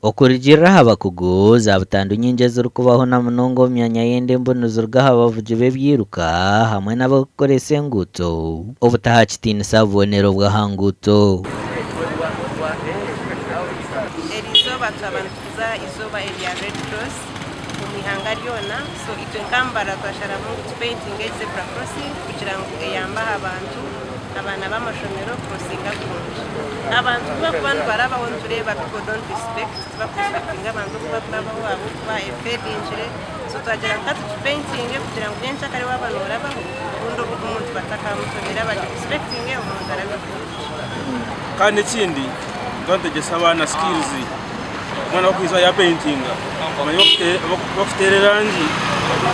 Okurugiirira aha bakugu, za butandu nyingi ezirikubaho na munonga omu myanya y'endembo niziruga aha bavugi b'ebyiruka hamwe n'abarikukoresa enguuto obutaha kitiinisa bubonero bw'aha nguuto. Eri izooba twaba nitukuza eizooba erya Red Cross omu ihanga ryona, so itwe nka Mbarara twasharamu ngu tupentinge egi zebra crossing kugira ngu eyambe aha bantu, abaana b'amashomero kurosinga kurungi. Abantu ku bakuba nibarabaho nitureeba people don't respect, tibakurespectinga abantu oku bakurabaho ahabw'okuba efedingire, so twagira ngu katugipentinge kugira ngu nyencakare waaba noorabaho obundi omuntu batakamutomera bagirespectinge omuntu arabe kurungi. Kandi ekindi nituba nitwegyesa abaana skills, omwana ku arikuhika yapentinga amanye okuteera erangi,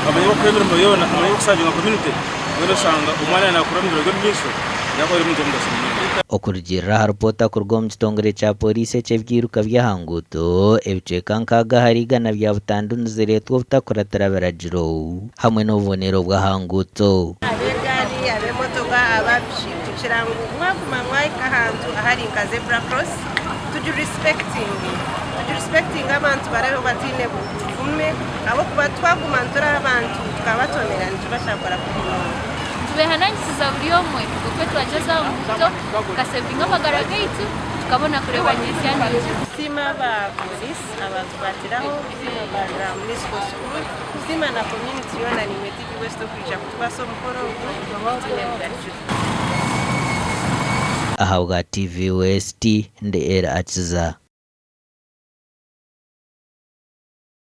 amanye okukora emirimo yoona, amanye okusavinga community, mbwenu oshanga omwana yaakura omu biro by'omu maisho yaakuba ari omuntu w'omugasho munonga. Okurugiirira aha ripoota kuruga omu kitongore kya Pooriisi eky'ebyiruka by'aha nguuto, ebicweka nkaaga ahari igana bya butandu nizireetwa obutakuratira biragiro hamwe n'obubonero bw'aha nguuto. Ab'egaari, ab'emotoka, aba piki kugira ngu mwaguma mwahika ahantu ahari nka zebra cross tugi respectinge. Tugi respectinge abantu barabeho bataine buvume ahabw'okuba twaguma nituri abantu tukabatomera nikiba kyakora kubi munonga. Nitubehanangisiza buri omwe okwe twagyeza aha nguuto tukasevinga amagara gaitu tukabona kureeba nyensya nungi. Tusiima aba police abatukwatiraho, tusiima aba municipal school, tusiima na community yoona naimwe TV West okwija kutukwasa omukoro ogu tutaine bugarukiro. Ahabwa TV West, ndi Elly Akiza.